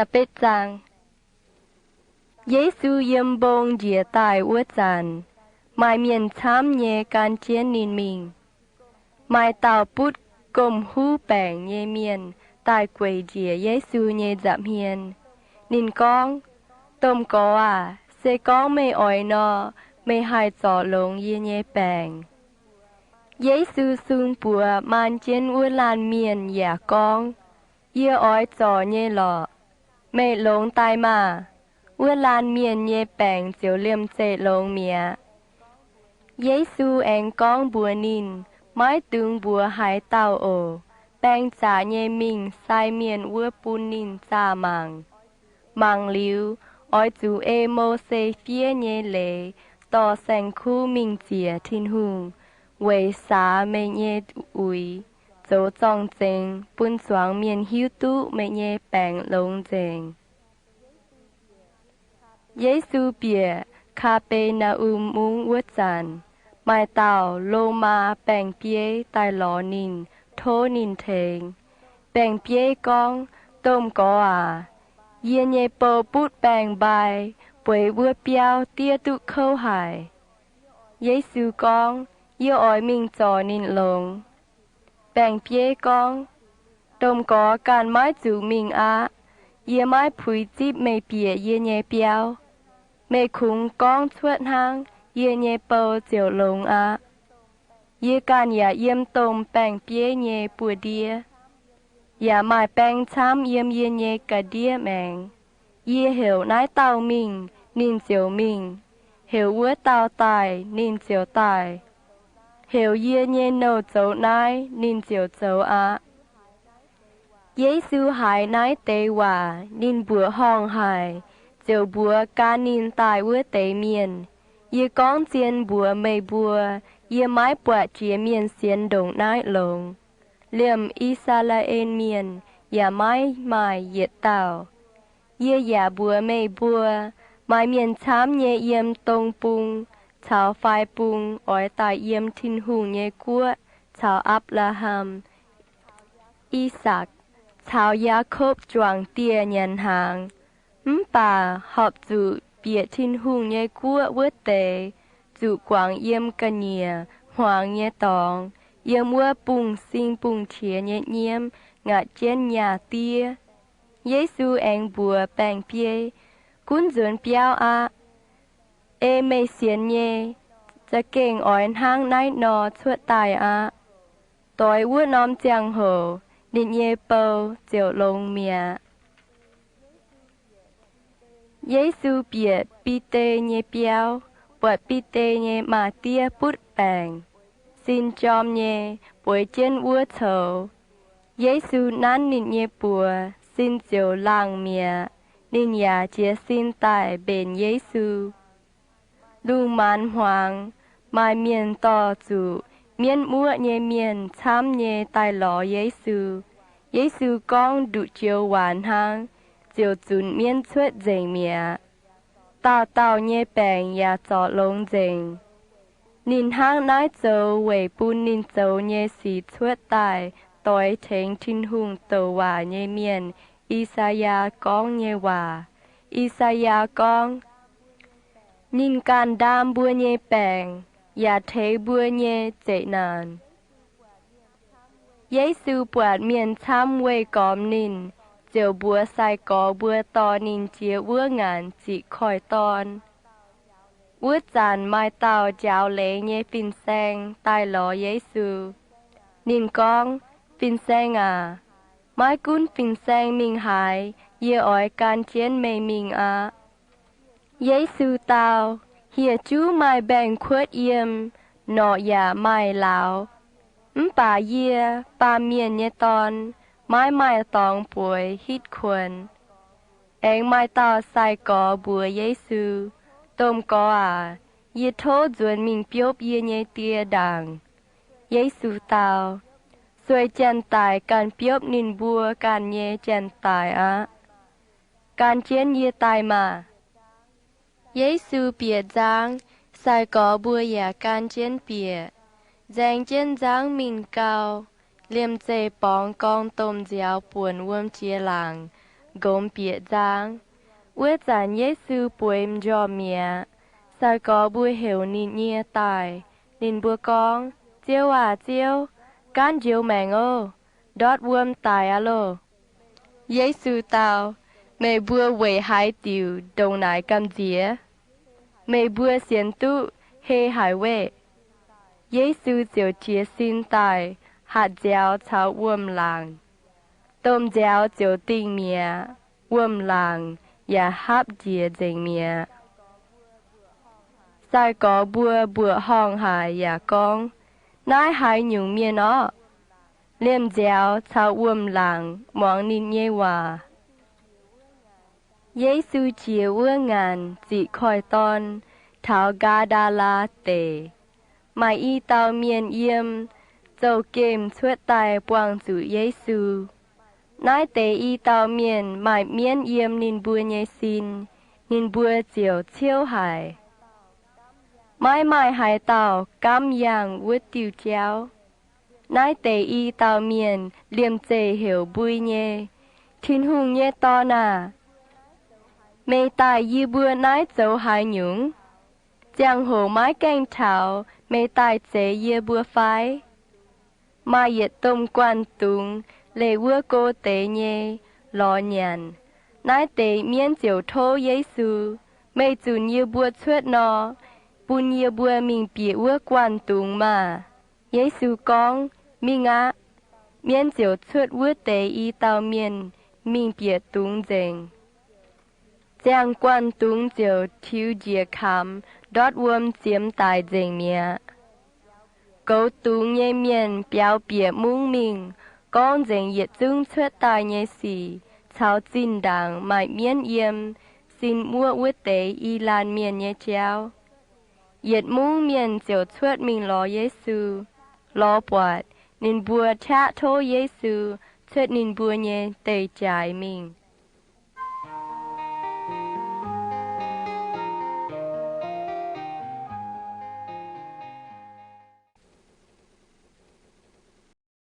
Da'betv zaang. Yesu yiem mbong njiec daaih wuov zanc, maaih mienh camv nyei gan jienv ninh mingh. Maaih dauh butv gomh huv baengc nyei mienh daaih gueic njiec Yesu nyei nza'hmien. Ninh gorngv, Domh Gorx aac, se gorngv meih oix nor, meih haih zorc longx yie nyei baengc. Yesu sung buoz maan jienv wuov laanh mienh yaac gorngv, Yie oix zorc nyei lorqc. Meih longx daaih maah! Wuov laanh mienh nyei baengc ziouc liemh zeih longx mi'aqv. Yesu aengx gorngv mbuox ninh, Maiv dungx mbuox haaix dauh oc. Baeng zaqc nyei mingh sai mienh wuov bun ninh zaah mangc. Mangc liuz, oix zuqc ei Mose fiev nyei leiz dorh saeng-kuv mingh ziec Tin-Hungh, weic saax meih nyei uix, zoux zorng-zengx, bun zuangx mienh hiuv duqv meih nyei baengc longx nzengc. Yesu bieqc Kaa^be^naa^um Mungv wuov zanc, maaih dauh Lomaa baeng-bieiv daaih lorz ninh, tov ninh tengx. Baeng-bieiv gorngv, Domh Gorx aac, yie nyei bou butv baengc-mbai, bueix wuov biauv diev duqv kouv haic. Yesu gorngv, Yie oix mingh zorc ninh longx. Baeng-bieiv gorngv, Domh Gorx ganh maiv zuqc mingh aqv. Yie maiv puix zipv meih bieqc yie nyei biauv. Meih kungx gorngv cuotv hnangv, yie nyei bou ziouc longx aqv. Yie ganh yaac yiem domh baeng-bieiv nyei buoz-ndiev, yaac maaih baeng camv yiem yie nyei ga'ndiev maengx. Yie heuc naaiv dauh mingh, ninh ziouc mingh. Heuc wuov dauh daaih, ninh ziouc daaih. Heuc yie nyei nouh zoux naaiv, ninh ziouc zoux aqv. Yesu haiz naaiv deix waac, ninh mbuoqc horngh haic, ziouc mbuox gan ninh daaih wuov deix mienh, Yie gorngv zien mbuox meih mbuo, yie maiv buatc jiex mienh sienx ndongc naaiv longx. Liemh I^saa^laa^en Mienh yaac maiv maaih yietc dauh. Yie yaac mbuox meih mbuo, maaih mienh camv nyei yiem dong bung caux fai bung oix daaih yiem Tin-Hungh nyei guoqv caux Apc^laa^ham, I^sakc, caux Yaakopv juangc dieh nyanc hnaangx. Mv baac horpc zuqc bieqc Tin-Hungh nyei guoqv wuov deix zuqc guangc yiem ga'nyiec hmuangx nyei dorngx, yiem wuov bungx-sing bungx-qiex nyei nyiemv ngaatc jienv nyaah diev. Yesu aengx mbuox baeng-bieiv, Gunv nzuonx biauv aqv. Ei meih sienx nyei, za'gengh oix hnangv naaiv nor cuotv daaih aqv. Doix wuov norm ziangh hoc ninh nyei bou ziouc longx mi'aqv. Yesu bieqc Bide nyei biauv, buatc Bide nyei maa-diev butv baengc, sin jorm nyei, bueix jienv wuov coux. Yesu nanv ninh nyei buoz, sin ziouc laangh mi'aqv. Ninh yaac jiez sin daaih mbenc Yesu. Lungh maanz hmuangx, maaih mienh dorh zuqc mienv muoqv nyei mienh camv nyei daaih lorz Yesu. Yesu gorngv nduqc joux waac hnangv, ziouc zunc mienv cuotv nzengc mi'aqv. Dauh dauh nyei baengc yaac zorc longx nzengc. Ninh hnangv naaiv zoux weic bun ninh zoux nyei sic cuotv daaih doix tengx Tin-Hungh douc waac nyei mienh, I^saa^yaa, gorngv nyei waac. I^saa^yaa gorngv, Ninh ganh ndaam mbuo nyei baengc, yaac teix mbuo nyei zeqc naanc. Yesu buatc mienh camv weih gormx ninh, ziouc mbuox sai-gorx mbuo dorh ninh jiex wuov ngaanc ziqc koiv-dorn. Wuov zanc maaih dauh njaaux leiz nyei fin-saeng daaih lorz Yesu. Ninh gorngv, Fin-Saeng aac, maiv gunv fin-saeng mingh haaix, yie oix gan jienv meih mingh aqv. Yesu dau, Hieh juv maaih mbaengx-kuotv yiem, norqc yaac maaih lauz, mv baac yie, Baamh Mienh nyei Dorn, maiv maaih dorngx bueix hitv kuonx. Aengx maaih dauh sai-gorx mbuox Yesu, Domh Gorx aac, yie tov nzuonx mingh biopv yie nyei die ndaangc. Yesu dau, Sueih janx-daic ganh biopv ninh mbuo ganh nyei janx-daic aqv. Gan jienv yie daaih maah! Yesu bieqc nzangv, sai-gorx mbuo yaac gan jienv bieqc. Nzaeng jienv nzangv mingh gau, liemh zeih borngz gorngv domh nziaaux buonc wuom jiex laangc, nqomx bieqc nzang. Wuov zanc Yesu bueix m'njormh mi'aqv. Sai-gorx mbuo heuc ninh nyei daaih. Ninh mbuo gorngv, Ziouv aah! Ziouv, gaanv njoux maengc oc. Ndortv wuom daic aqv loh! Yesu dau, Meih mbuo weic haaix diuc ndongc naaic gamh nziex? Meih mbuo sienx duqv hei haic weqv. Yesu ziouc jiez sin daaih hatc nziaaux caux wuom-laangc. Domh nziaaux ziouc dingh mi'aqv. Wuom-laangc yaac hapv njiec nzengc mi'aqv. Sai-gorx mbuo mbuoqc horngh haic yaac gorngv, Naaiv haaix nyungc mienh orqv? Liemh nziaaux caux wuom-laangc muangx ninh nyei waac. Yesu jiex wuov ngaanc ziqc koiv-dorn taux Gaa^ndaa^laa Deic. Maaih i dauh mienh yiem zouv-gemh cuotv daaih buangh zuqc Yesu. Naaiv deix i dauh mienh maaih mienv yiem ninh mbuo nyei sin, ninh mbuo ziouc ciouv haic. Maiv maaih haaix dauh gaamv yangh wuov diuh jauv. Naaiv deix i dauh mienh liemh zeih heuc mbui nyei, Tin-Hungh nyei Dorn aah! Meih daaih yie mbuo naaiv zoux haaix nyungc? Ziangh hoc maiv gaengh taux meih daaih zeix yie mbuo fai? Maaih yietc domh guanh dungz leih wuov go deix nyei lorz nyanc. Naaiv deix mienv ziouc tov Yesu, Meih zunc yie mbuo cuotv nor, bun yie mbuo mingh bieqc wuov guanh dungz maah! Yesu gorngv, Mingh aqv. Mienv ziouc cuotv wuov deix i dauh mienh mingh bieqc dungz nzengc. Ziangh guanh dungz ziouc tiux njiec kamx, ndortv wuom ziemx daic nzengc mi'aqv. Goux dungz nyei mienh biaux bieqc mungv mingh, gorngv nzengc yietc zungv cuotv daaih nyei sic caux zinh ndaangc maaih mienv yiem, sin muoqv wuov deix i laanh mienh nyei jauv. Yietc mungv mienh ziouc cuotv mingh lorz Yesu. Lorz buatc, ninh mbuo qaqv tov Yesu cuotv ninh mbuo nyei deic-jaaix mingh.